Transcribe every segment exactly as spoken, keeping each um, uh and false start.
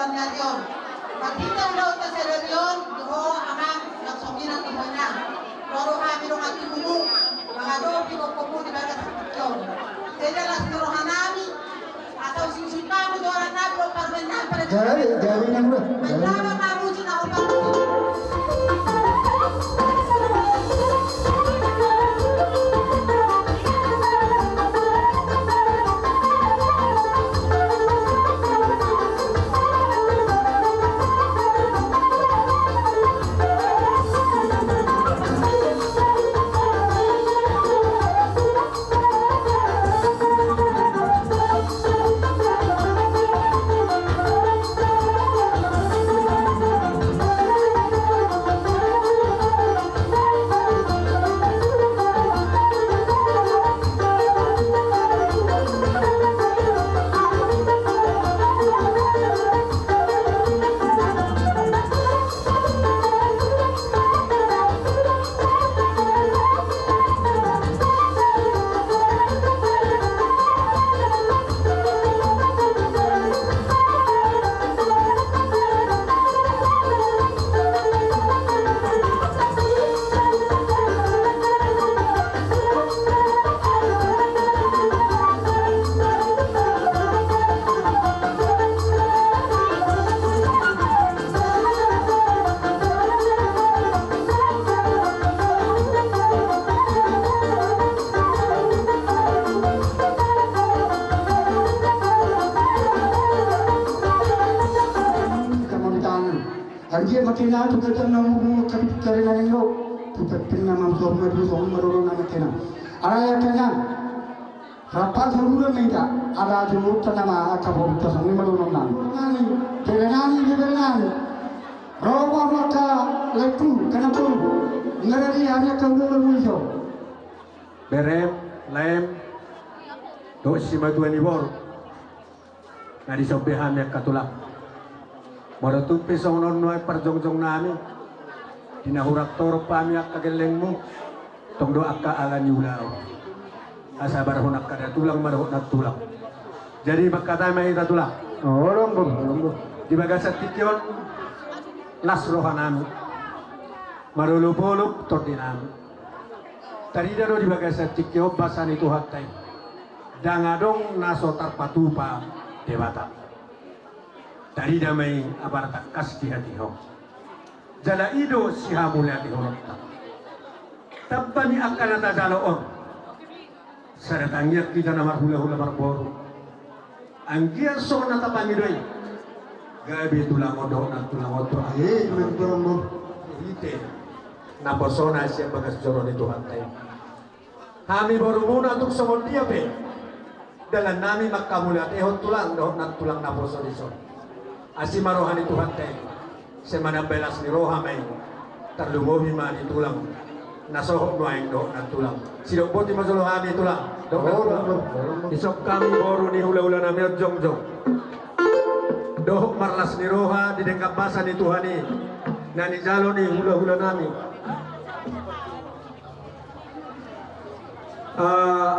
Marhite ulaonta sadari on, di ho amang, nang songon i nang di ho inang, ro do hami dongan tubumuna mangadopi gokhonmuna di bagasan tingki on. Jadi las ni rohanami, asa usiusihon hami do aranami dohot parumaennami. Jadi, jadi, nang, jadi. Mardongan ma muji na ho pamuji. Anggia ma kena tu kata na mubu kami tu karena nenggo tu pepin nama suami tu suami maroro nama kena. Araya kena. Rapat haluran na ita, ada jolo tanama angka boru ta songon i ma dohonon nami. Nami, bere nami, bere nami. Ro ma angka laengku, angka namboru. Nunga radi hami angka ulaon na boi jo. Berem, laem, dohot simatua ni boru. Na disomba hami angka tulang. Molo tung pe songon on nuaeng parjongjong nami, di na hurang torop hami angka gellengmu, tong do angka ala ni ulaon. Asa barhon angka da tulang ma dohot nantulang. Jadi mangkatai ma hita tulang. Holong, holong. Di bagasan tingki on las rohanami. Marolopolop tondinami. Tarida do di bagasan tingki on basa ni Tuhanta i. Ndang adong na so tarpatupa Debata. Tarida ma i abar tangkas di hatiha on. Jala i do sihamuliatehononta. Tamba ni angka na tajalo on. Sada tangiang hita na marhulahula marboru. Anggiat songon na tapangido i. Gabe tulang on dohot nantulang on tu ahu. Amin, Tulang. Marhite naposona sian bagas joro ni Tuhanta i. Hami borumuna tung songon dia pe dalannami manghamuliatehon tulang dohot nantulang naposo dison. Asi ma roha ni Tuhanta i. Sai manambai las ni roha ma i. Tarlumobi ma di tulang na sohot nuaeng dohot nantulang. Sidok boti ma jolo hami tulang dohot nantulang. Dison hami boru ni hulahulanami on jongjong dohot marlas ni roha di denggan basa ni Tuhan i na nijalo ni hulahulanami. Ah,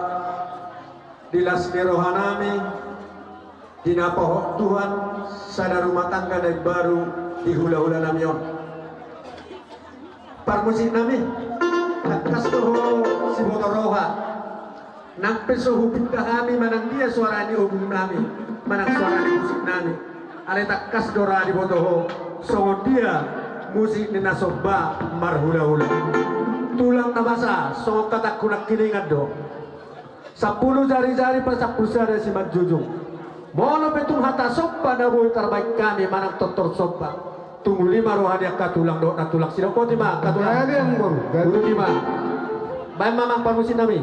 di las ni rohanami, di na pahot Tuhan sada rumah tangga na imbaru di hulahulanami on. Parmusiknami, tangkas do ho siboto roha. Nang pe so hupinta hami manang dia suara ni ogungnami manang suara ni musiknami, alai tangkas do ra diboto ho songon dia musik ni na somba marhulahula. Tulang na basa songon hatangku nangkiningan do. Sampulu jarijari pasampulu sada simanjujung. Molo pe tung hata somba na boi tarbaen hami manang tortor somba, tung uli ma roha ni angka tulang dohot nantulang. Sidok boti ma angka tulang. Uduti ma. Baen ma amang parmusiknami.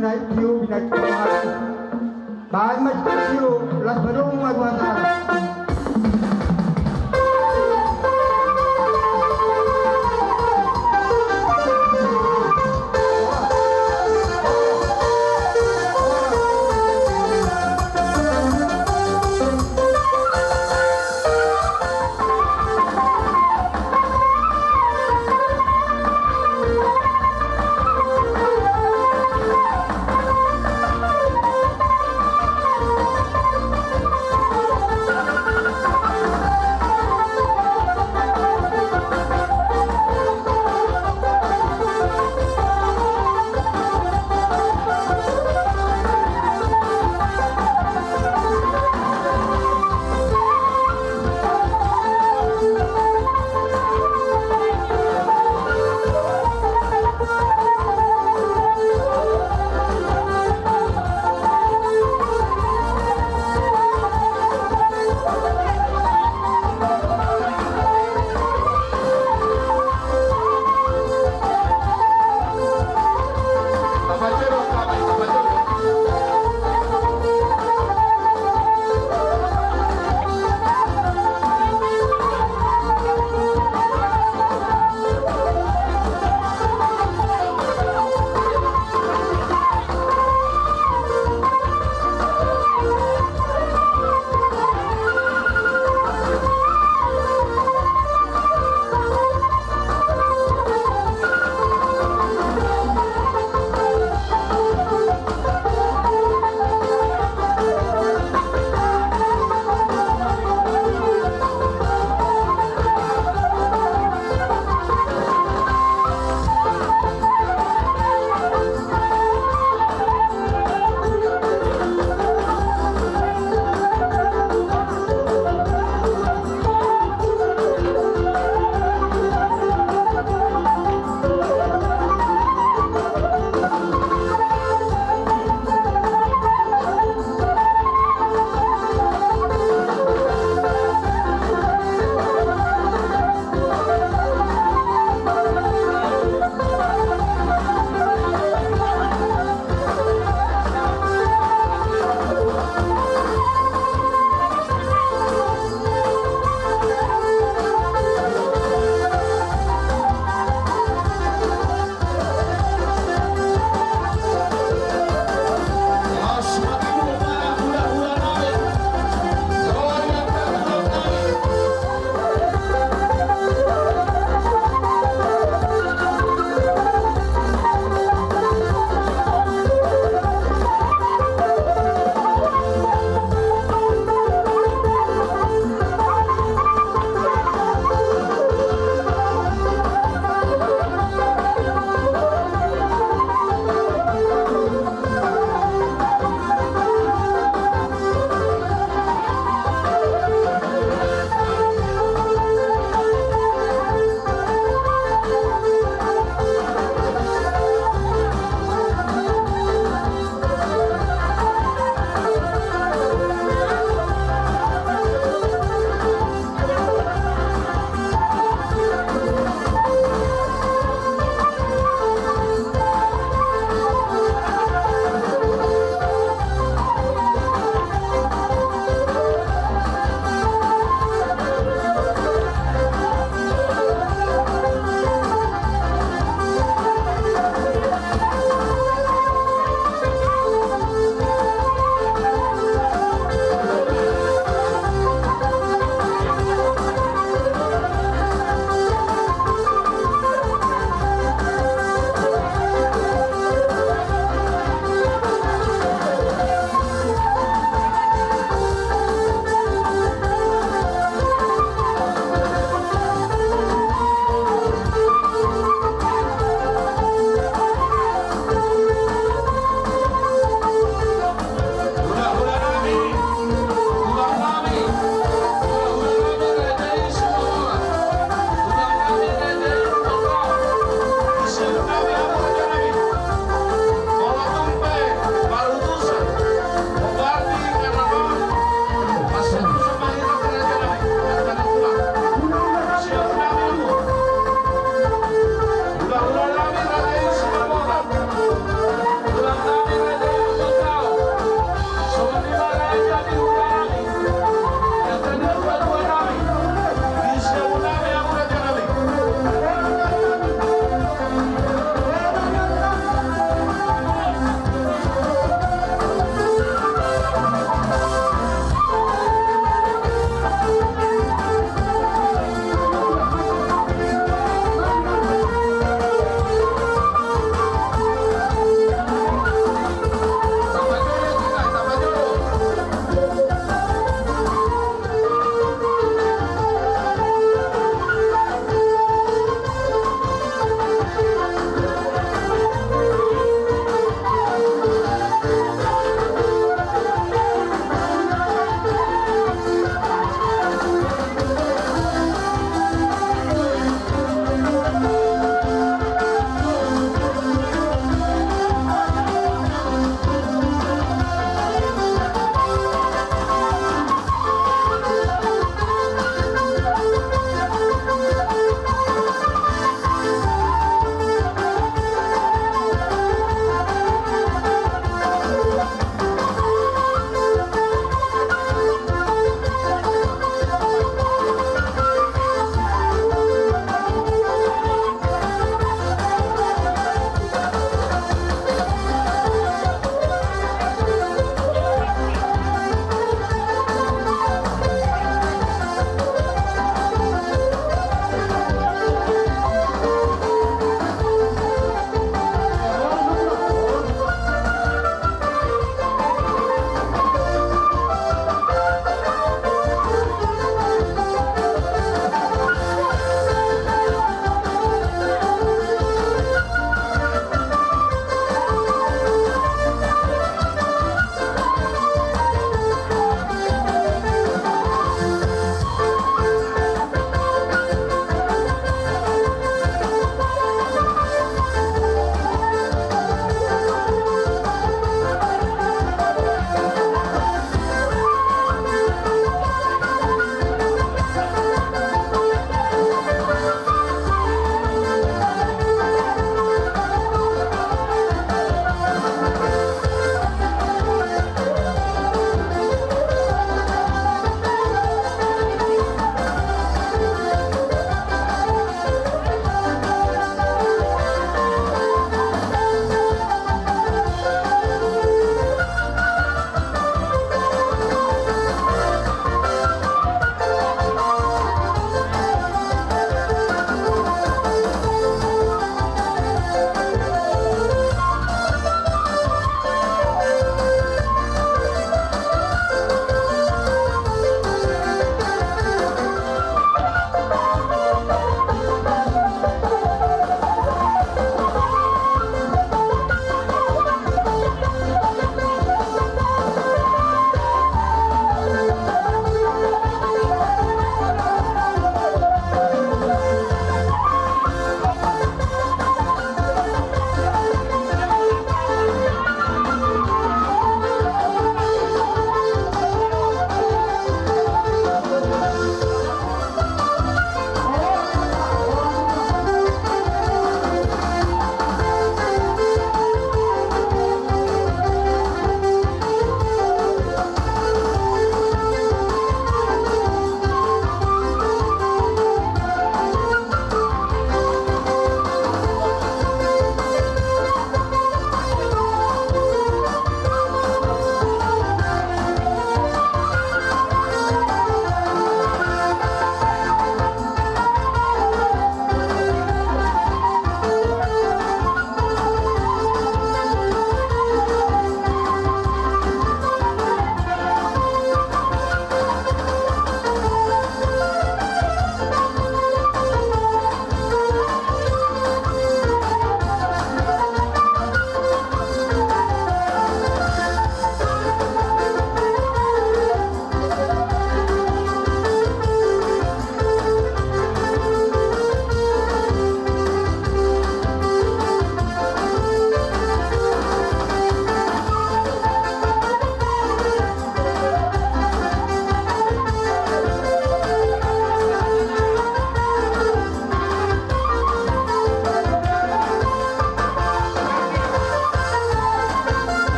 Naik tio, naik tio. Baik, Mas Tio, las badomu, Mas Basar.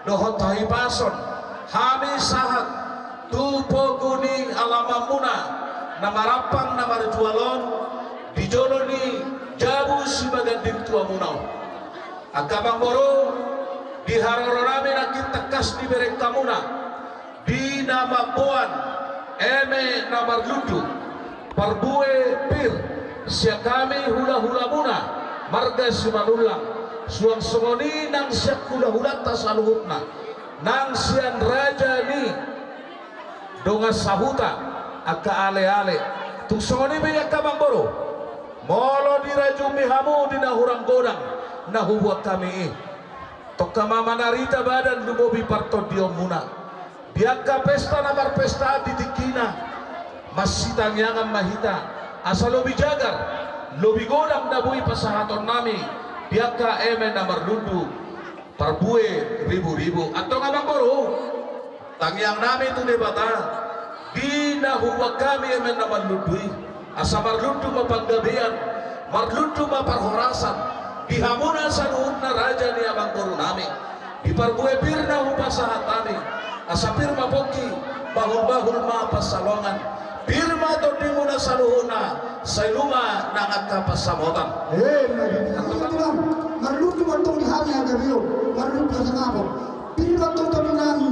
dohot hahipason hami sahat tu pogu ni alamanmuna na marampang na marjual on di jolo ni jabu sibaganding tuamuna on. Angka amangboru, di haroro nami nangkin tangkas dibereng hamuna di na mamboan eme na marlundu, parbue pir sian hami hulahulamuna marga Simanullang, suang songon i nang sian hulahulanta saluhutna, nang sian raja ni dongan sahuta, angka aleale. Tung songon i pe angka amangboru, molo dirajumi hamu di na hurang godang na hubuat hami i, tongka ma manarita badan lumobi partondionmuna. Di angka pesta na marpesta di tingkina, masitangiangan ma hita asa lobi jagar, lobi godang na boi pasahaton nami di angka eme na marlundu, parbue riburibu. Antong amangboru, tangiang nami tu Debata, di na hubuat hami eme na marlundu i, asa marlundu ma panggabean, marlundu ma parhorasan di hamuna saluhutna raja ni amangboru nami. Di parbue pir na hupasahat hami, asa pir ma pongki, bahulbahul ma pansalongan, pir ma tondimuna saluhutna, sai luma nang angka pansamotan. Eh, marlundu ma tong di hami angka beo, marlundu ma sangapon. Pir ma tong tondinami.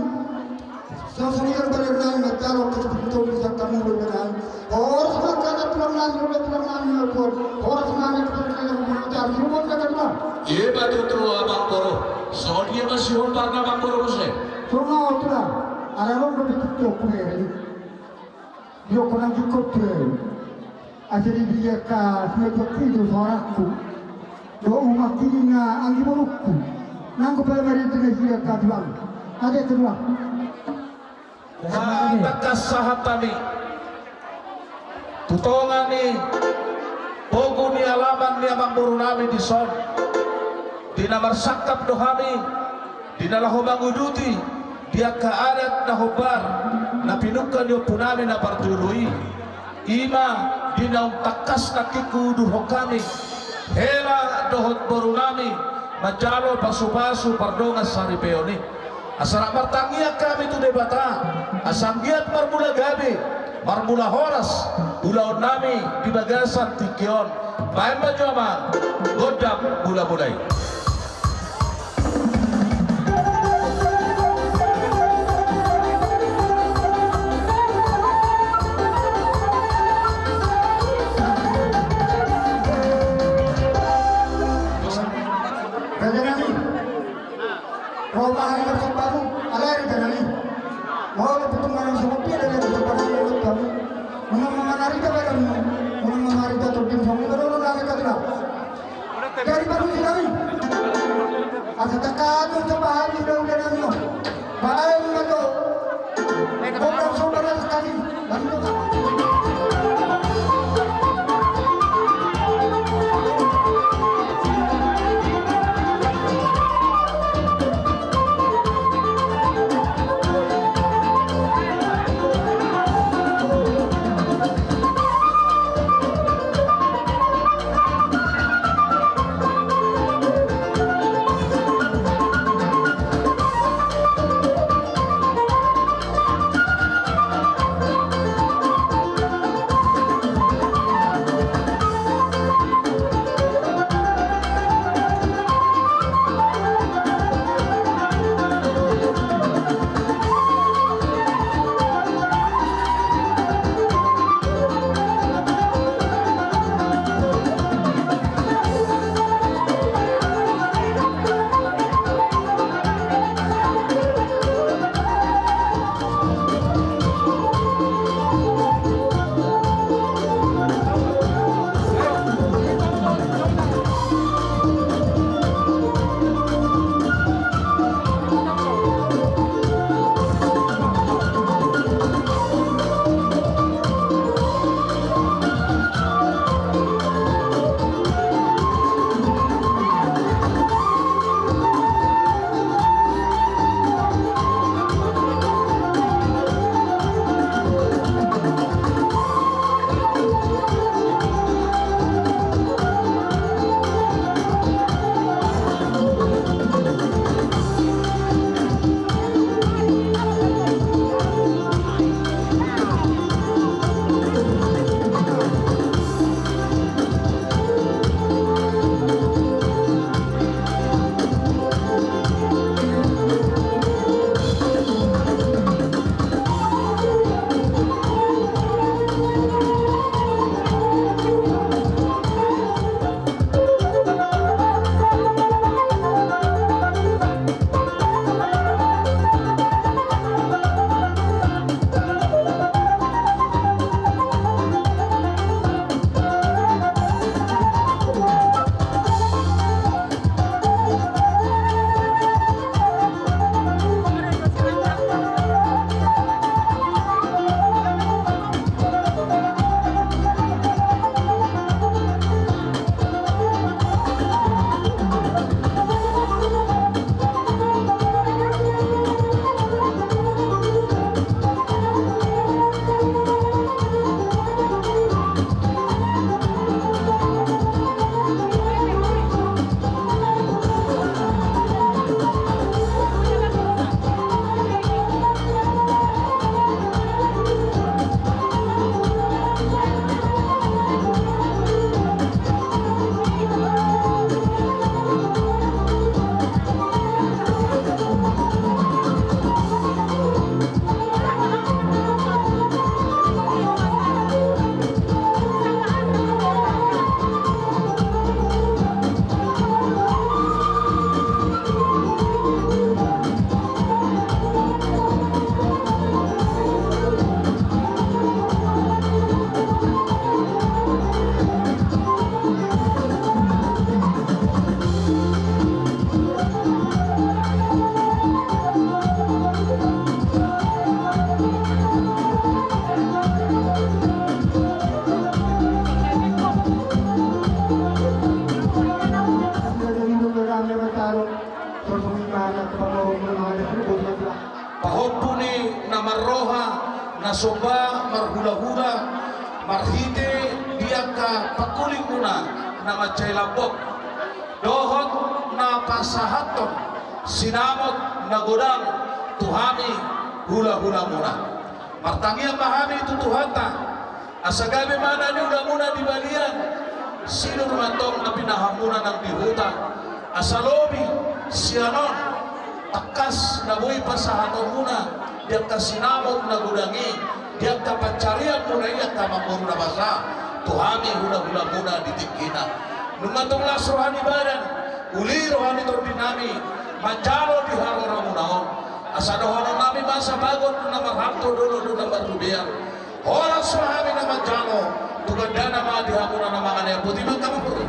Sasalian balian nami manjalo kasih pintu bisa kamu dengan. Horas ma angka tulang nami, tulang nami, tulang. Horas ma angka tulang nami, tulang. Iya, betul, tulang, amangboru. Soalnya masih hombar, amangboru, muse. Tulang, tulang. Ada lo lebih tutup kuliah ini. Io ko nang jukot tulang. Asa di dia ka sudah jokki do suaraku. Do umak ini na anggi borukku. Nanggo pala mari tu dia ka tulang. Ada tulang. Tangkas sahat hami tu tonga ni pogu ni alaman ni amangboru nami dison. Di na marsangkap do hami, di na laho manguduti di angka adat na hombar na pinungka ni ompu nami na parjolo i. Ima di naung tangkas nangkin huuduthon hami hela dohot boru nami manjalo pasupasu pardongan saripeon i. Asa rap martangiang hami tu Debata asa anggiat marmula gabe, marmula horas ulaon nami di bagasan tingki on. Baen ma jo amang gondang mulamula i. Raja nami, ro ma hami marsombahmu, alai raja nami. Molo pe tung manang songon dia do hami marsombahmu, nunga ma manarita badanmu, nunga ma manarita tondim songon i ma dohonon nami, angka tulang. Jadi panusi nami. Asa tangkas do somba hami hulahula nami on. Baen ma jo gondang somba na tangkas i. Bani do. Pahompu ni na marroha na somba marhulahula marhite di angka pangkulingmuna na mansai lambok dohot na pasahathon sinamot na godang tu hami hulahulamuna. Martangiang ma hami tu Tuhanta, asa gabe ma na niulamuna di balian, sinur ma antong na pinahanmuna nang di huta, asa lobi sian on tangkas na boi pasahatonmuna di angka sinamot na godang i, di angka pansarianmuna i angka amangboru na basa tu hami hulahulamuna di tingkina. Nunga tong las roha ni badan, uli roha ni tondinami manjalo di haroramuna on, asa dohononnami ma sabagot na marhalto, dolok do na marrubean. Horas ma hami na manjalo, tu gandana ma di hamuna na mangalehon. Boti ma angka amangboru.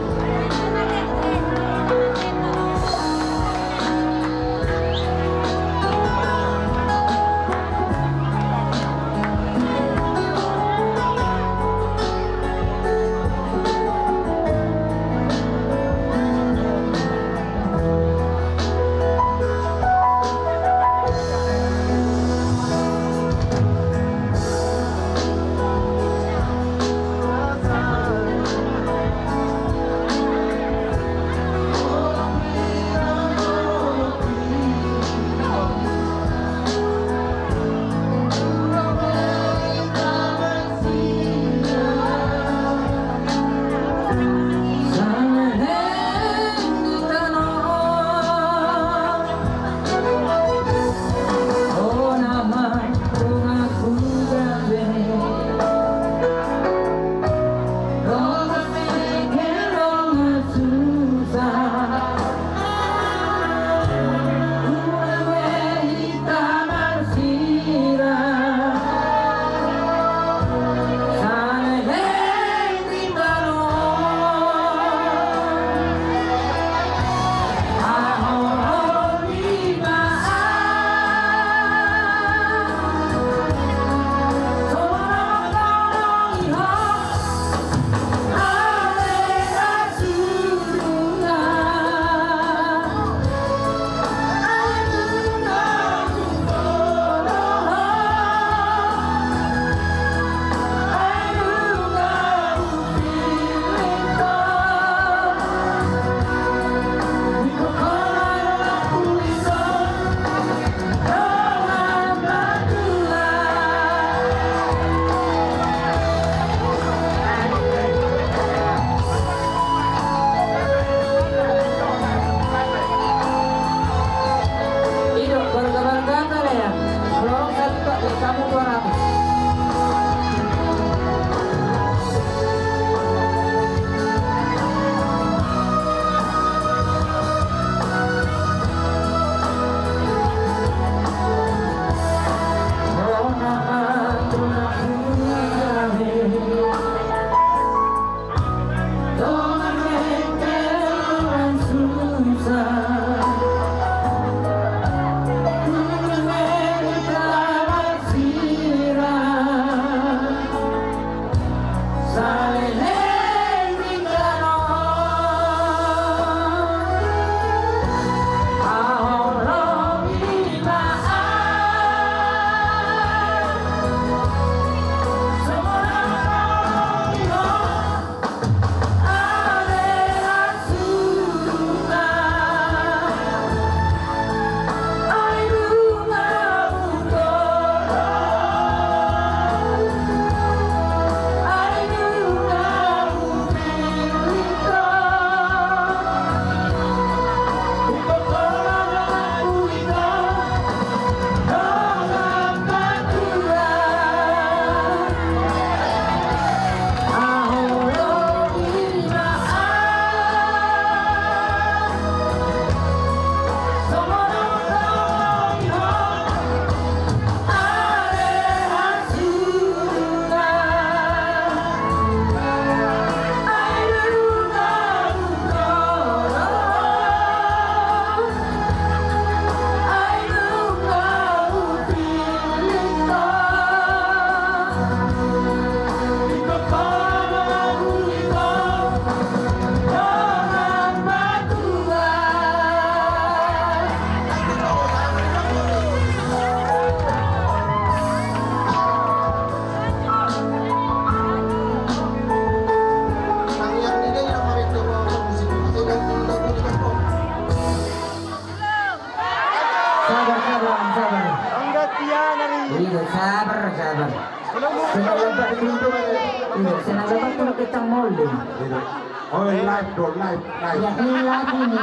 Sabar, sabar, sabar. Angkat tiang dari. Iya, sabar, sabar. Senang dapat pintu. Iya, senang dapat pintu kita moli. Iya. Oh, live dong, live, live. Ya, ini live ini.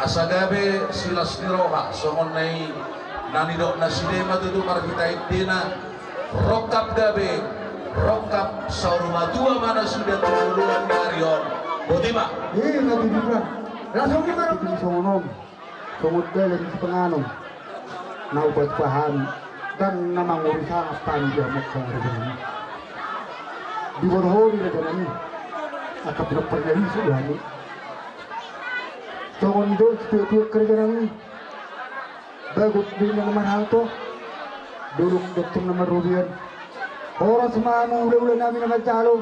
Asa gabe silas ni roha, songon na i na nidok nasida ma tutu marhite endena, rongkap gabe, rongkap saur matua ma nasida tu ngolu ni ari on. Boti ma. Iya, na tutu ma. Langsung di mana? Tutu songon on. Songon dalan sipanganon na hupatupa hami, ndang na mangolu sangap hami di hamu angka raja nami. Diboto ho do raja nami, angka pinompar na disi do hami. Songon i do situatua angka raja nami. Bagot do inna na marhalto, dolok do tong na marrobean. Horas ma hamu hulahula nami na manjalo.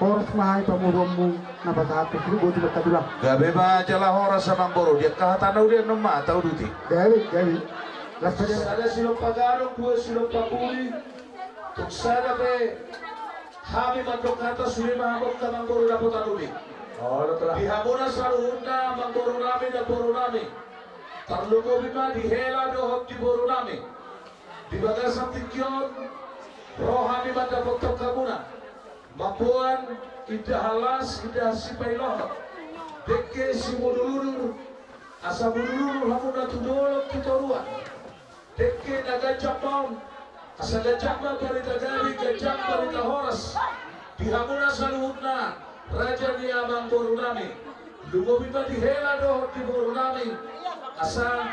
Horas ma hami pamoruonmu na pasahat tu suru. Boti ma, tulang. Gabe ma jala horas amangboru, di angka hata na uli annon ma tauduti. Gabe, gabe. Las pajala. Sada silompa gadong, dua silompa puli. Tung sada pe hami mandok hata, sude ma hamu angka amangboru dapotan uli. Olo, tulang. Di hamuna saluhutna amangboru nami, namboru nami. Tarlumobi ma di hela dohot di boru nami. Di bagasan tingki on, ro hami mandapothon hamuna mamboan indahan las, indahan sipailohon. Dengke simudurudur, asa mudurudur hamuna tu dolok tu toruan. Dengke na ganjang ma on, asa ganjang ma barita gabe, ganjang barita horas. Di hamuna saluhutna, raja ni amangboru nami. Lumobi ma di hela dohot di boru nami. Asa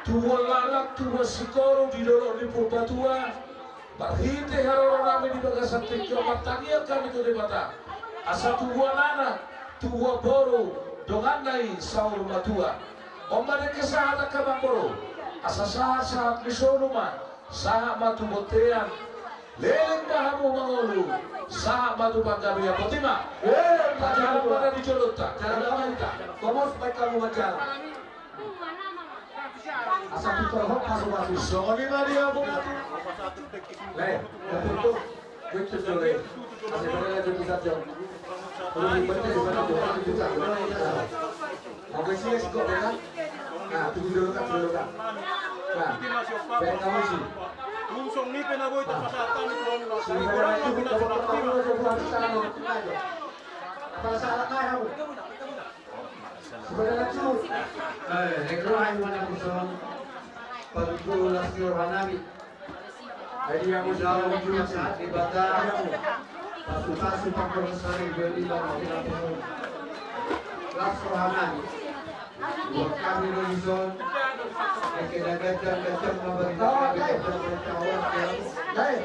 tubuan laklak, tubuan singkoru di dolok ni Purbatua. Marhite haroro nami di bagasan tingki on, martangiang hami tu Debata. Asa tubuan anak, tubuan boru, donganna i saur matua. On ma dengke sahat angka amangboru. Asa sahat-sahat ni solu ma. Sahat ma tu bontean. Leleng ma hamu mangolu. Sahat ma tu panggabean. Boti ma. Eh, tajalang ma na di jolonta. Jalang ma hita. Komos baen hamu manjalang. Asa pintor hot pasu-pasu. Songon i ma di hamu na tu. Lai, na pintor. Lucu, lucu, lai. Asa pintor, lucu, lucu, lucu. Lucu, lucu, lucu, lucu. Oke, sini, sini, kok, ya? Nah, tunggu dulu, Kak, dulu, Kak. Nah, baik, kamu sih. Langsung ni pena boy, tak pasal tani, tuan, nah. Sini, saya lagi, kita buka tamu, saya buka di sana, kita aja. Apa salah, Kak, kamu? Sebenarnya, Cuk. Eh, Negro, ayo, mana, Kusong? Pagkulas, Negro, Hanabi. Jadi, yang udah, Kusong, Debata. Pasu-pasu, Pagkulas, Sari, Beli, Bang, Beli, Kusong. Las, Hanabi. Buat kami, Kusong. Oke, dah, gajah, gajah, gajah, gajah, gajah, gajah.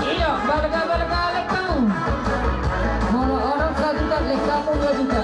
Iyo, balga-balga lek hamu. Molo onom sajuta, lek hamu dua juta.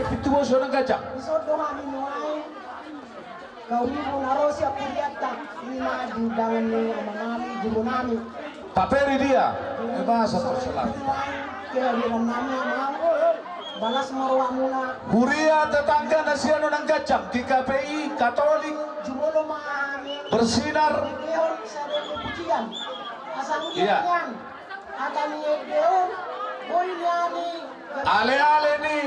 Pintu bos, sonang kaca. Di son do hami nuaeng. Gabe na ro sian purianta, ima di undangan ni amanami, gurunami. Pak Peri dia, eh, masa persoalan. Kehadiran nami, amang. Balas ma rohamuna. Huria tetangga na sian Unang Ganjang, G K P I, Katolik. Jumolo ma hami. Bersinar. Dehon sada ni pujian. Asa hudian. Iya. Nian. Hata ni dehon. Boi nian i. Ale-ale ni.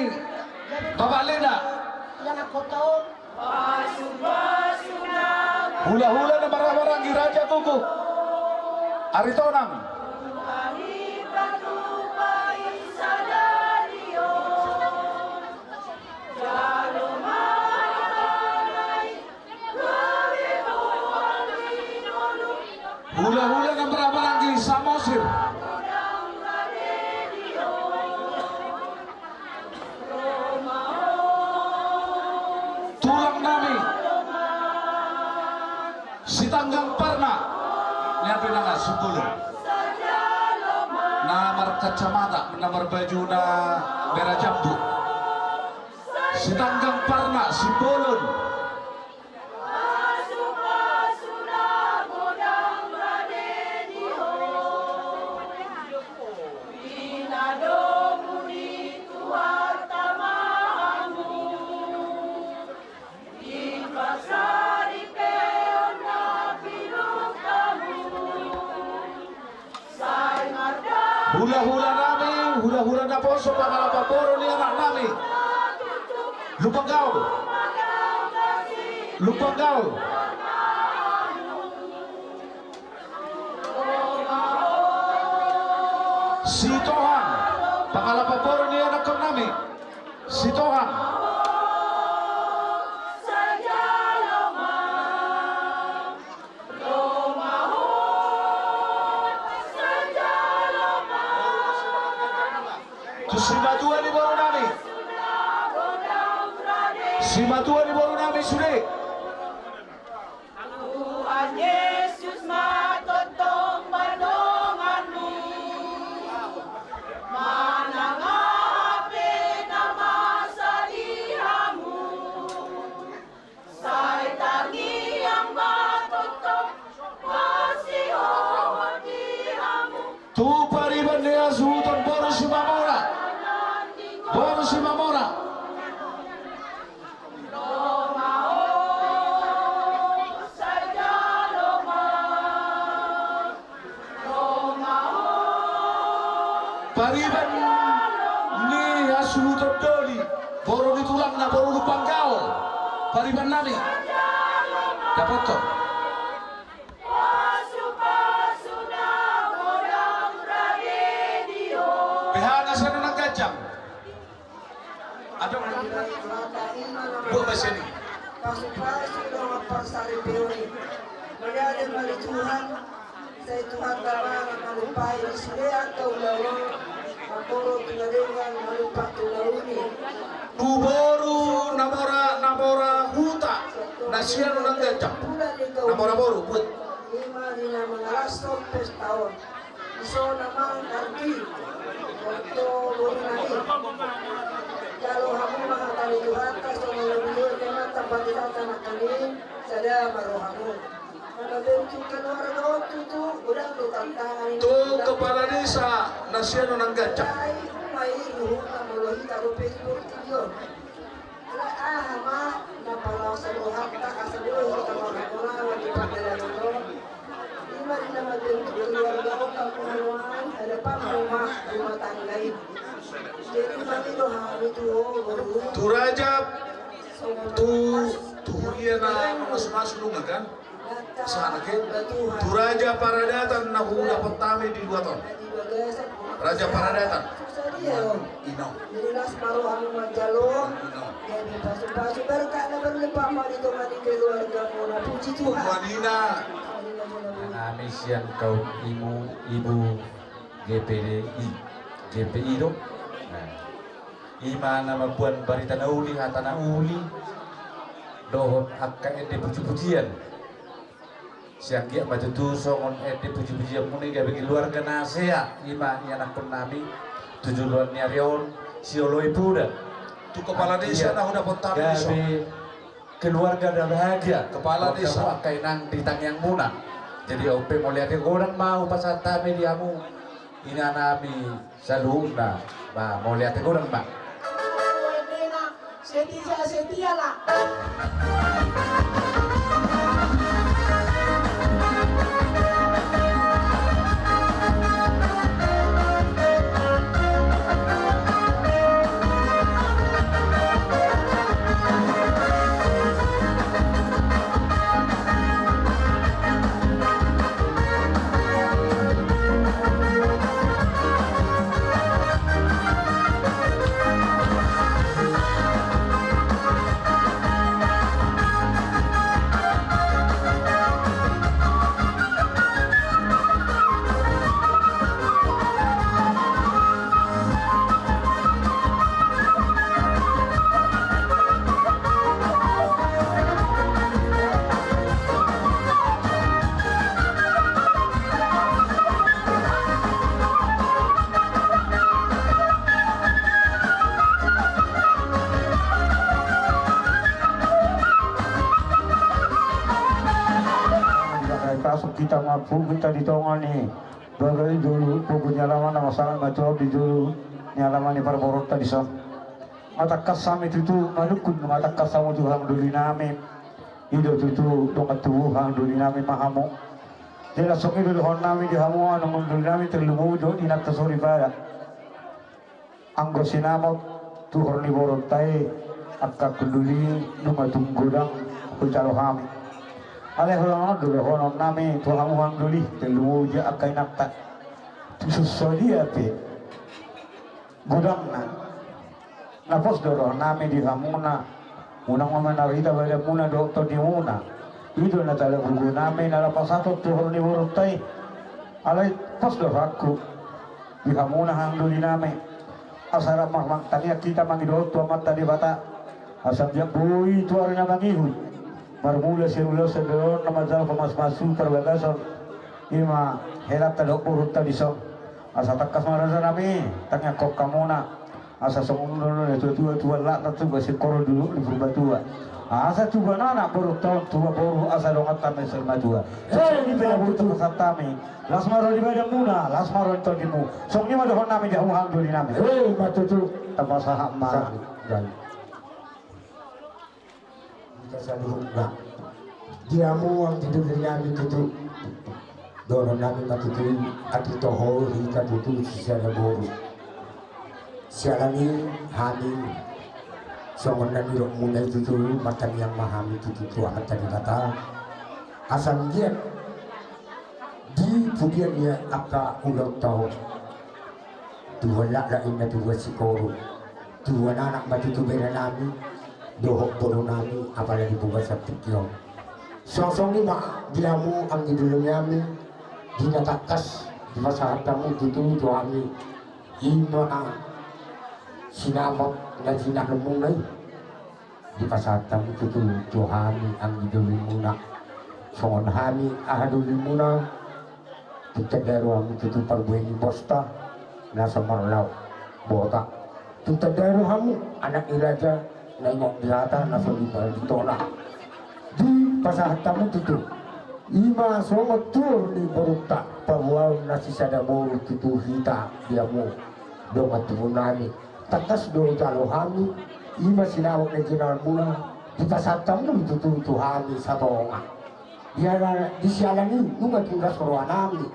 Bapak Lina. Ianakhonta on. Hula-hula na marhaha-maranggi, Raja Guguk Aritonang. Hulahula na marhaha maranggi, Samosir. Tulang nami Sitanggang Parna. Nian pe nanga Simbolon. Na markacamata, na marbaju na merah jambu. Sitanggang Parna, Simbolon. Hulahula nami, hulahula naposo, pangalapan boru ni anak nami. Lumban Gaol. Lumban Gaol. Sitohang, pangalapan boru ni anakkon nami. Sitohang. Tu simatua ni boru nami. Simatua ni boru nami sude. Tuhan Jesus ma tongtong mardonganmu, manang aha pe na masa di hamu. Sai tangiang ma tongtong masihohot di hamu. Tu pariban ni hasuhuton boru Simamora. Boru Simamora. Pariban ni hasuhuton doli, boru ni tulangna, boru Lumban Gaol. Pariban nami. Dapothon. Beha na sian Unang Ganjang. Adong. Buat bahasa ini. Pasu-pasu dohot parsaripeon i. Mauliate ma di Tuhan, sai Tuhan Debata na malupahon i sude angka ulaon, mangkorhon tu na denggan malupahon tu na uli. Tu boru na mora, na mora huta, na sian Unang Ganjang. Na mora boru, buat. Ima di na mangalashon pesta on. Dison amang, arti, untuk boru nami. Jalo hamu ma hata ni Tuhanta, songon na binoto ni Tuhanta, pati hata nangkin i, sada ma rohamu. Na mabentuk keluarga on tutu, godang do tantangan. Tu kepala desa na sian Unang Ganjang. Ai, umai ruhut na molo hita dope di portibi on. Alai aha ma na palaosan rohanta asa boi hita marhaha-maranggi di pardalanan on? Ima di na mabentuk keluarga on, pangkuhaloan, hadapanmu ma rumah tangga i. Jadi mami do hami tu ho boru. Tu raja, tu, tu huria na mamasu-masu nunga kan? Sahat, oke. Tu raja paradatan na hudapot hami di luat on. Raja paradatan. Ino. Jadi las ma rohamu manjalo. Ino. Jadi pasu-pasu berkah na berlimpah ma di tonga ni keluargamu na, puji Tuhan. Manina. Nami sian kaum ibu, ibu G P D I, G P I do. Nah. Ima na mamboan barita na uli, hata na uli, dohot angka ende puji-pujian. Sai anggiat ma tutu songon ende puji-pujianmuna i gabe keluarga na sehat, ima ianakhon nami tu joloan ni ari on, sioloi poda. Tu kepala desa na hudapot hami dison. Gabe keluarga na bahagia. Kepala desa. Angka inang di tangiangmuna. Jadi on pe mauliate godang ma hupasahat hami di hamu ina nami saluhutna. Ba, mauliate godang ma. Setia, setialah. Hita mampu hita di tonga ni bagas jolo pogu ni alaman na masalah matua di jolo ni alaman ni parboruonta dison. Nga tangkas hami tutu manungkun, nga tangkas hamu tu hang doli nami. I do tutu dongan tubu hang doli nami ma hamu. Jala songon i do dohonon nami di hamu, hang doli nami, tarlumobi dohot inanta soripada. Anggo sinamot tuhor ni boruonta i, angka hundul i nunga tung godang hujalo hami. Alai holan on do dohonon nami tu hamu hang doli, tarlumobi di angka inanta. Tung so sadia pe godangna, na pos do rohanami di hamuna. Unang ma manarida badanmuna dohot tondimuna. I do na tala bugu nami na laho pasahathon tuhor ni boruonta i. Alai pos do rohangku di hamuna hang doli nami, asa rap martangiang hita mangido tu Amanta Debata, asa anggiat boi tu ari na mangihut marmula sian ulaon sadari on na manjalo pamasumasuon parbagason i ma helanta dohot boruonta dison. Asa tangkas ma raja nami, tangiangkon hamuna. Asa songon na nidok ni natuatua, tubuan lakna tubu singkoru, dolok ni Purbatua. Asa tubuan anak boruonta on, tubuan boru asa donganta ma i saur matua. Songon i pe na boi tu pasahat hami. Las ma roha ni badanmuna, las ma roha ni tondimu. Songon i ma dohonon nami di hamu hang doli nami. Eh, ma tutu. Tapasahat ma. Sa-, dan. Hita saluhutna. Di hamu anggi doli nami tutu. Dohonon nami ma tutu i, atik toho hita tutu sisada boru. Siala ni i hami songon na nidokmuna i tutu, martangiang ma hami tutu tu Amanta Debata. Asa anggiat di pudian ni angka ulaonta on, tubuan laklak ninna tubuan singkoru, tubuan anak ma tutu bere nami dohot boru nami, apala di bagasan tingki on. Songon i ma di hamu anggi doli nami, di na tangkas dipasahat hamu tutu tu hami, i ma sinamot na jinalonmuna i. Dipasahat hamu tutu tu hami anggi dolimuna. Songon hami aha dolimuna, tung tanda rohamu tutu parbue ni bosta na so marlaok bota. Tung tanda rohamu anak ni raja na ingot di hata na so lipa di tona. Dipasahat hamu tutu, i ma songon tuhor ni borunta, paboaon na sisada boru tutu hita di hamu dongan tubu nami. Tangkas do hujalo hami, i ma sinamot na jinalonmuna, dipasahat hamu tutu tu hami satonga. Di ala, di siala ni i nunga tung las roha nami,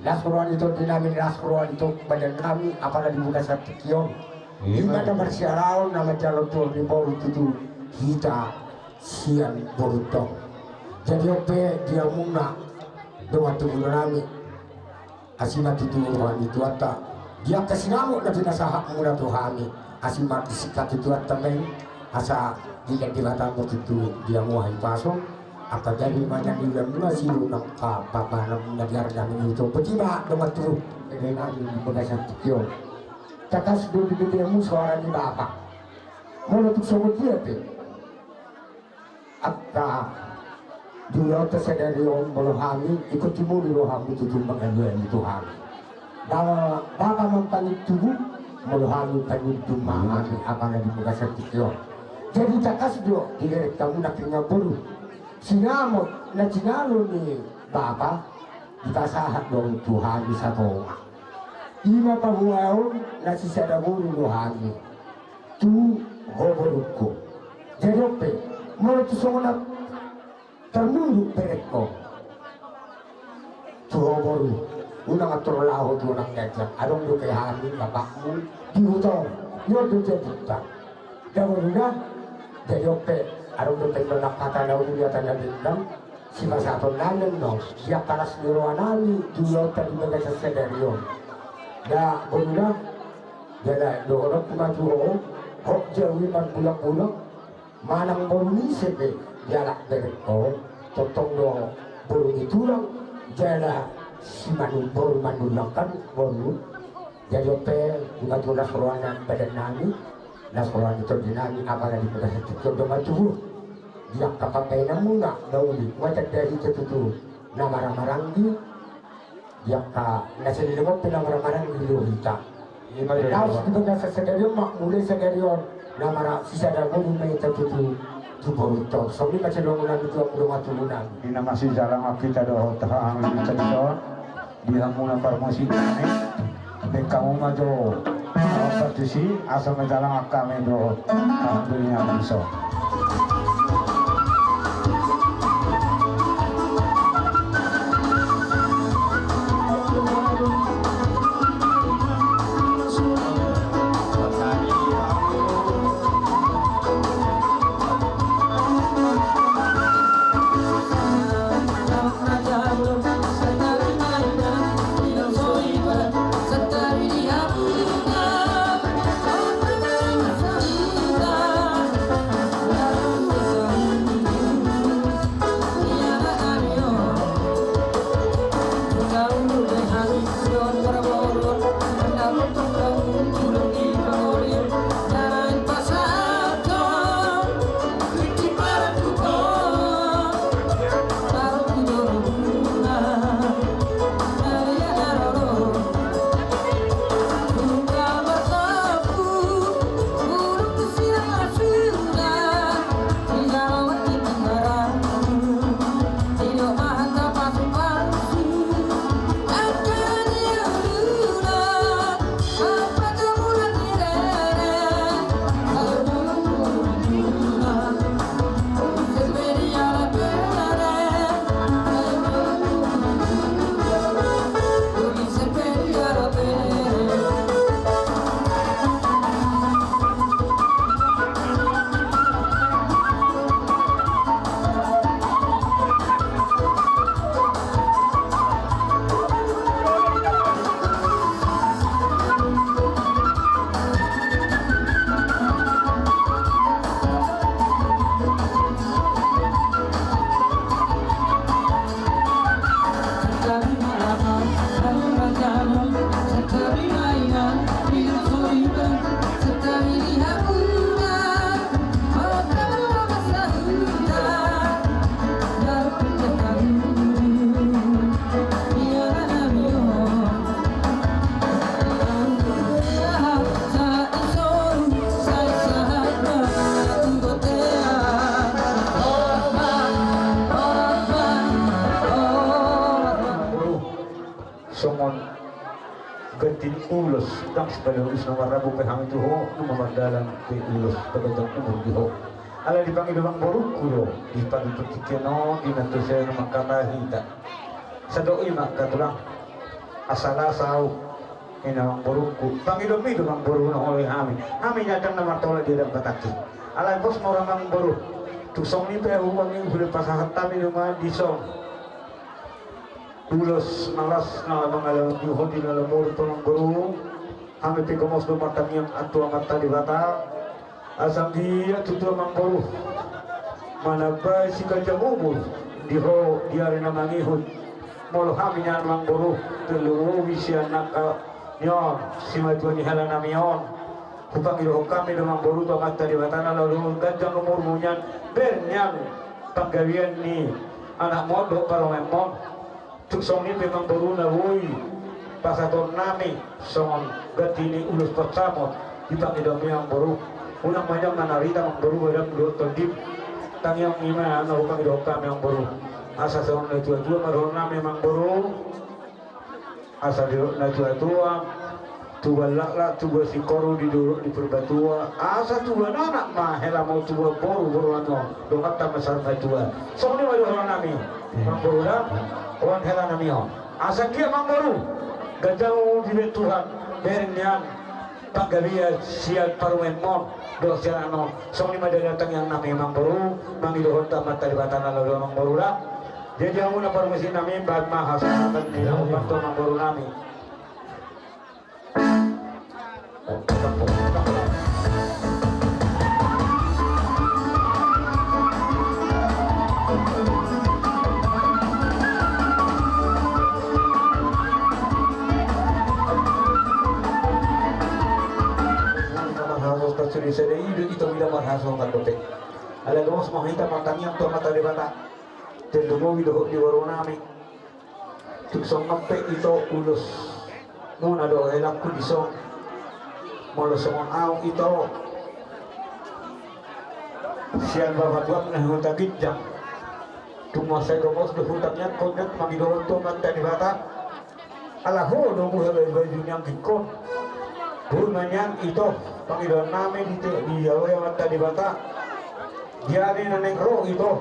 las roha ni tondi nami, las roha ni to-, badan nami, apala di bagasan tingki on. I ma na marsialaon na manjalo tuhor ni boru tutu hita sian borunta on. Jadi on pe di hamuna dongan tubu nami, asi ma tutu roha ni Tuhanta di angka sinamot na pinasahatmuna tu hami. Asi ma di singkat tu Tuhanta ma i, asa dilehon Debata ma tutu di hamu hahipason, angka gari ma na nilehonmuna, sidung angka papahanmuna di ari na mangihut on. Botima dongan tubu, eme nami di bagasan tingki on. Tangkas do dibege hamu soara ni bapa. Molo tung songon dia pe angka di ulaonta sadari on, molo hami ingkon timoli rohamu tutu mangalualu tu hami. Ba-, bapa ma pangintubu, molo hami pangintubu ma hami apala di bagasan tingki on. Jadi tangkas do dibereng hamu nangkin boru, sinamot na jinalo ni bapa, dipasahat do tu hami satonga. I ma paboaon na sisada boru do hami tu ho borungku. Jadi on pe, molo tung songon na tarmunduk berengkon tu ho boru, unang antor laho tu ho nang ganjang, adong dope hami bapakmu di huta on. I on do jadinta da boru da. Jadi on pe, adong dope nang hata na uli, hata na denggan, sipasahaton nami annon di angka las ni roha nami di ulaonta di bagasan sadari on. Da boru da, jala dohononku ma tu ho, hot jabu i marbulangbulang, manang boru ni ise pe dialap berengkon, tongtong do boru ni tulang, jala si manu-, boru manulangkan boru. Jadi on pe, nunga tung las roha ni badan nami, las roha ni tondi nami, apala di bagasan tingki on dongan tubu. Di angka pambahenanmuna na uli, nunga tanda hita tutu na maramaranggi. Di angka na saleleng on pe na maramaranggi do hita. Ima do. Laos di bagasan sadari on ma, mulai sadari on, na mara-, sisada boru ma hita tutu tu boru on. Songon i ma sidohonon ni tuamu dohot tubuan. Di na masijalangan hita dohot hahang hita dison, di hamuna parmusik nami, baen hamu ma jo, eh, partisi, asa majalangan hami dohot hahang hita dison. Songon ganti ni ulos, ndang sipata ulos na marrambu pe hami tu ho, nunga mardalan pe ulos, paganjang umur di ho. Alai dipangido amangborungku do, di partingkian on, di na tu sian on mangkatai hita. Sadok i ma angka tulang, asa las au, ninna amangborungku. Pangidomi do amangboru na holoi hami. Hami na ndang na martolap di adat Batak i. Alai pos ma roha amangboru. Tung songon i pe ahu, hupangido, hupasahat hami do ma dison ulos na las na mangalehon di ho di na lam boru, amangboru. Hami pe gomos do martangiang tu Amanta Debata, asa anggiat tutu amangboru manambai siganjang umur di ho di ari na mangihut. Molo hami nian amangboru, tolu robi sian angka ni on, simatua ni hela nami on, hupangidohon hami do amangboru tu Amanta Debata na laho dohot ganjang umurmu nian, ber nian panggabean ni anakmu on dohot parumaenmu on. Tung songon i pe amangboru na boi pasahaton nami songon ganti ni ulos pansamot, dipangidomi amangboru. Unang ma nian manarita amangboru badanmu dohot tondim. Tangiang i ma na hupangidohon hami amangboru. Asa songon na tuatua ma dohonon nami amangboru. Asa didok na tuatua, tubuan laklak, tubuan singkoru, didorok di Purbatua, asa tubuan anak ma helamu, tubuan boru, boru anak, donganta ma saur matua. Songon i ma dohonon nami, amangboru da, on hela nami on. Asa anggiat amangboru, ganjang umur dibahen Tuhan, bereng nian panggabean sian parumaenmon dohot sian anakmon. Songon i ma da tangiang nami amangboru, mangidohon tu Amanta Debata na laho dohot amangboru da. Jadi hamu na parmusik nami, bahen ma hasahatan ni na hupangido tu amangboru nami. Marhasohotan sude sada i do ito mida marhasohotan dope. Alai gomos ma hita martangiang tu Amanta Debata. Tolu robi dohot di boru nami. Tung songon pe ito ulosmuna do helangku dison. Molo songon au ito, Sian bapa tuak na huta ginjang. Tung mansai gomos do hutang ni angkon, mangido tu Amanta Debata. Ala ho do buha baju-baju ni anggingkon. Boi ma nian ito pangidoan nami di te-, di Amanta Debata. Dia ni na naeng ro ito.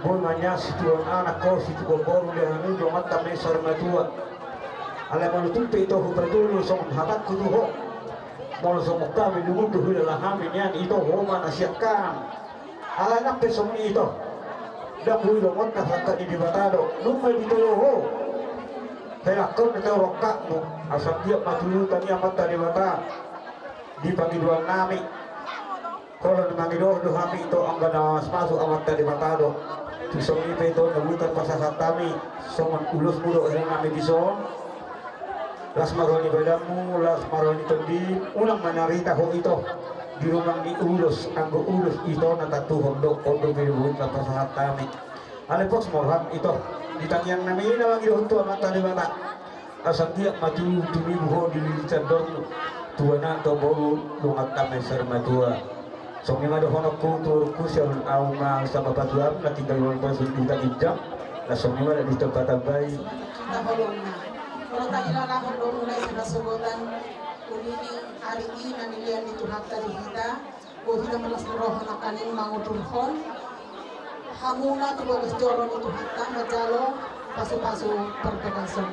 Boi ma nian situan anak ho, situan boru, dia ni do Amanta Matua. Ala molo tung pe ito hupatolu songon hatangku tu ho. Molo songon hami lungun do hulala hami nian ito, ho ma na siangkangan. Alai nang pe songon i ito, ndang boi do on, na sangkap ni Debata do. Nunga ditolo ho. Helangkon do tau rongkapmu. Asa anggiat ma turutan i Amanta Debata di pangidoan nami. Holan mangido do hami ito, anggo na masuk Amanta Debata do. Tung songon i pe ito na boi tarpasahat hami songon ulosmu do hela nami dison. Las ma roha ni badanmu, las ma roha ni tondim, unang manarita ho ito di rumang ni ulos, anggo ulos ito na tantuhon do, on do pe boi tarpasahat hami. Alai pos ma roham ito di tangiang nami na mangidohon tu Amanta Debata. Asa anggiat ma tumibu ho di lilitan dormu, tu anak tu boru, dongan tama sari matua. Songon i ma dohononku tu boruku, sian ahu ma sama patuam na tinggal di huta ginjang. Las songon i ma di tempat tambai. Kita holongna. Molo tailala holongna i sudah sogotan. Uli ni ari i na nilehon ni Tuhanta di hita. Boi hita marlas ni roha nangkaning mangudurhon hamuna tu bagas joro ni Tuhanta manjalo pasu-pasu parbagason.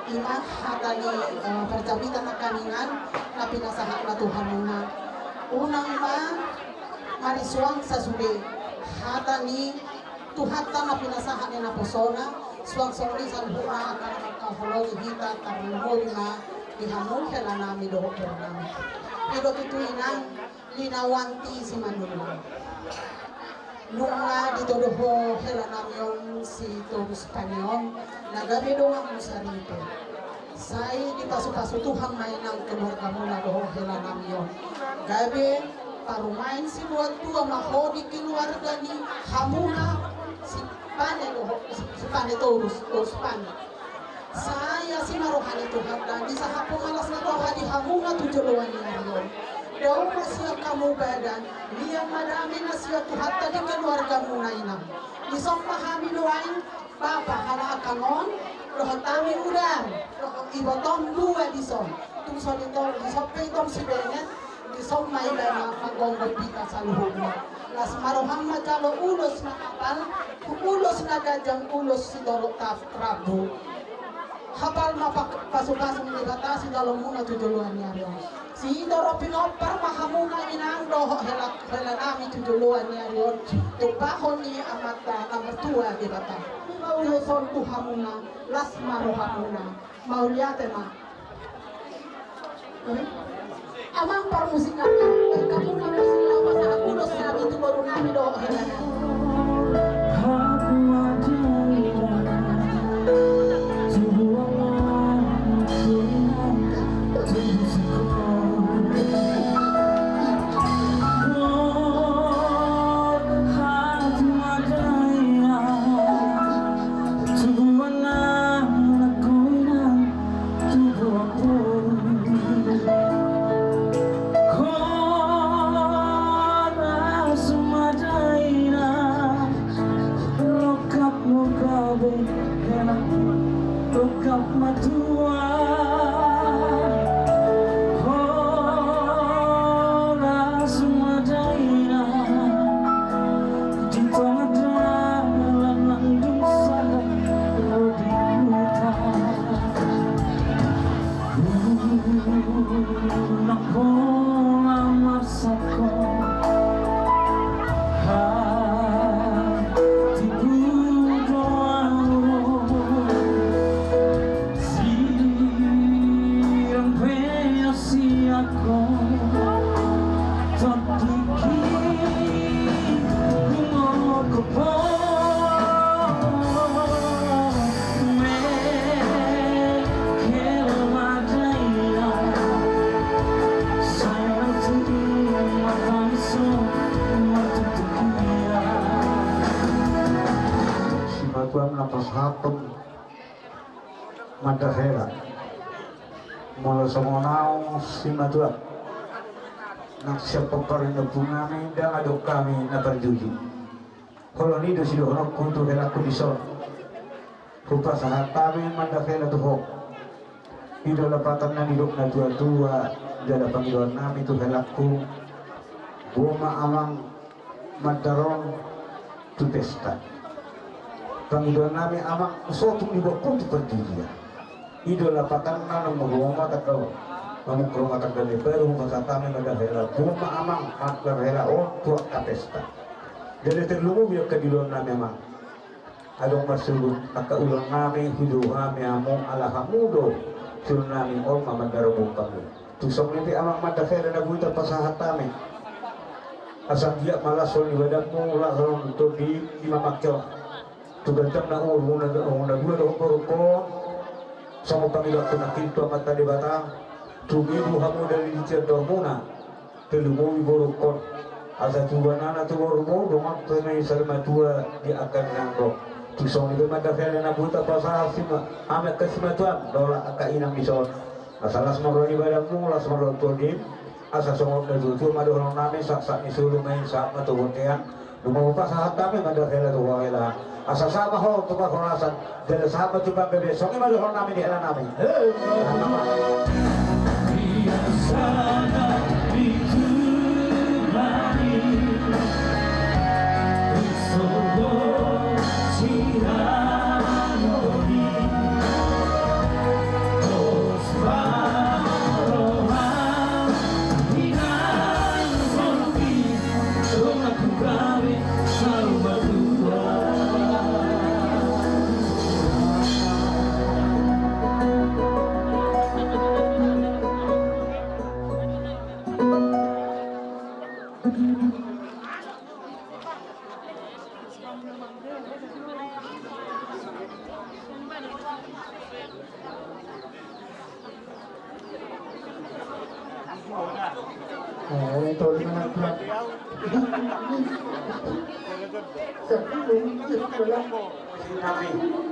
I ma hata ni, eh, parjamita nangkaningan na pinasahatna tu hamuna. Unang ma marisuang sasude hata ni Tuhanta na pinasahat ni naposona, suang songon i saluhutna angka na mangkaholongi hita, tarlumobi ma di hamu hela nami dohot boru nami. I do tutu inang Linawanti Simanullang. Nunga ditodo ho hela nami on si Torus Panion, na gabe donganmu saripe. Sai dipasu-pasu Tuhan ma inang keluargamuna dohot hela nami on. Gabe parumaen sibuat dua ma ho di keluarga ni hamuna si Pane dohot si Pane Torus, Torus Pane. Sai asi ma roha ni Tuhanta, disahaphon ma las ni roha di hamuna tu joloan ni ari on. Dao ma sian hamu badan, mian ma dame na sian Tuhanta di keluargamuna inang. Dison ma hami nuaeng Bapa halak angka on, dohot hami udan, dohot ibotom dua dison. Tung so dison pe itom sibenget, dison ma ibana manggomgom hita saluhutna. Las ma roham manjalo ulos na hapal, ulos na ganjang, ulos sitorop rambu. Hapal ma pasu-pasu ni Debata sijaloonmuna tu joloan ni ari on. Sitorop pinompar ma hamuna inang dohot hela, hela nami tu joloan ni ari on. Tumpahon ni Amanta na martua Debata. Ulos on tu hamuna, las ma rohamuna. Mauliate ma. Amang parmusik nami, angka parmusik nami, pasahat ulos nami tu boru nami dohot hela nami. Horas ma dainang, rongkap ma gabe, hela, rongkap ma tuak. Horas ma dainang, di tonga dalan nang dung sahat ro di huta. Unang pola marsangkot hatiku dohot ho. Sirang pe asi angka tandingki, hungok ho pe mehel ma dainang. Sai martutu ma tangiso, martutu ia. Simatuam na pasahathon. Mada hela. Molo songon au simatuam. Nang sian pomparan ni ompunami ndang adong hami na parjuji. Holan i do sidohononku tu helangku dison. Hupasahat hami mandar hela tu ho. I do lapatanna nidok na tuatua, jala pangidoannami tu helangku. Boha ma amang mandar on tu pesta. Pangidoannami amang so tung dibuat ho tu parjujian. I do lapatanna nunga ro ma tangga, nunga ro ma tangga ni baru hupasahat hami mandar hela. Boha ma amang mandar hela on tu angka pesta. Jadi tarlumobi angka diloannami amang. Adong marsiulun angka ulannami, hujou hami hamu ala hamu do siulannami on ma mandar on bohut hamu. Tung songon i pe amang mandar hela na boi tapasahat hami. Asa anggiat ma las holong ni badanmu, las holong ni tondi, i ma mangke on. Tu ganjang na umur muna, umur na dua dohot borungkon. Songon pangidoanku nangkin tu Amanta Debata. Tumibu hamu dali di tiar dohot muna. Tarlumobi borungkon. Asa tubu anakna tu borumuna, dongan tu na i saur matua di angka inangmu. Tung songon i pe mandar hela na boi tapasahat hami angka simatuam dohot angka inang dison. Asa las ma roha ni badanmu, las ma roha ni tondinami. Asa songon na tuatua ma dohononnami, sahat sahat ni solu ma i sahat ma tu bontean. Nunga hupasahat hami mandar hela tu ho hela. Asa sahat ma ho tu parhorasan, jala sahat ma tu panggabean, songon i ma dohononnami di helanami. Hei. Nami,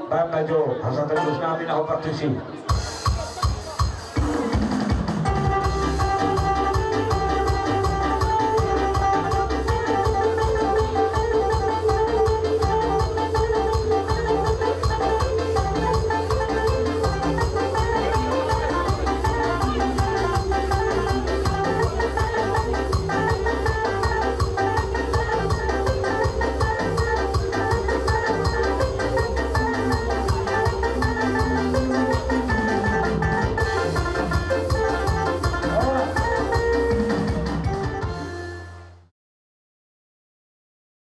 bang ajo, asa tebus nami na ho partusi.